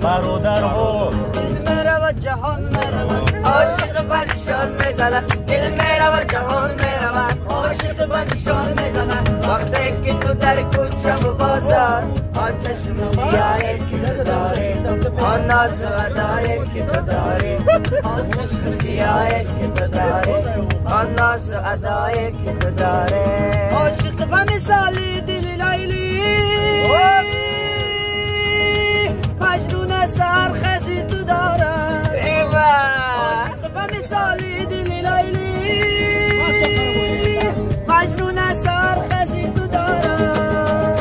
Бародарҳо. Дил меравад, ҷаҳон меравад, ошиқ ба нишон мезанад. Дил меравад, ҷаҳон меравад, ошиқ ба нишон мезанад. Вақте ки ту дар кӯчаву бозор, он чашми сиёҳе ки ту дорӣ, он нозу адое ки ту дорӣ, он чашми сиёҳе ки ту дорӣ, он нозу адое ки ту дорӣ. Ошиқ ба мисоли дили Лайлӣ, Маҷнун сархази ту дорад. Эва! Ошиқ ба мисоли дили Лайлӣ, Маҷнун сархази ту дорад.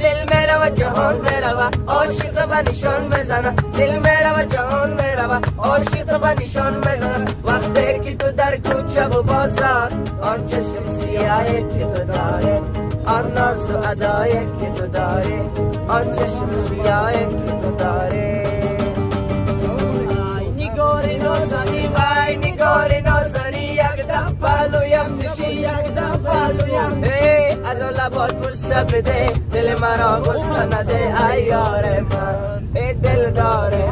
Дил мерава, ҷаҳон мерава, ошиқ ба нишон мезанад. Дил мерава, ҷаҳон мерава, ошиқ ба нишон мезанад. Вақте ки ту дар кӯчаву бозор, он чашми сиёҳе ки ту дорӣ, он нозу адое ки ту дорӣ, он чашми сиёҳе ки ту дорӣ. Ай нигори нозанин, вай нигори нозанин, якдам паҳлӯям нишин, якдам паҳлӯям. Эй, аз он лабот бӯса биде, дили маро ғусса наде, ай ёри ман, эй дилдори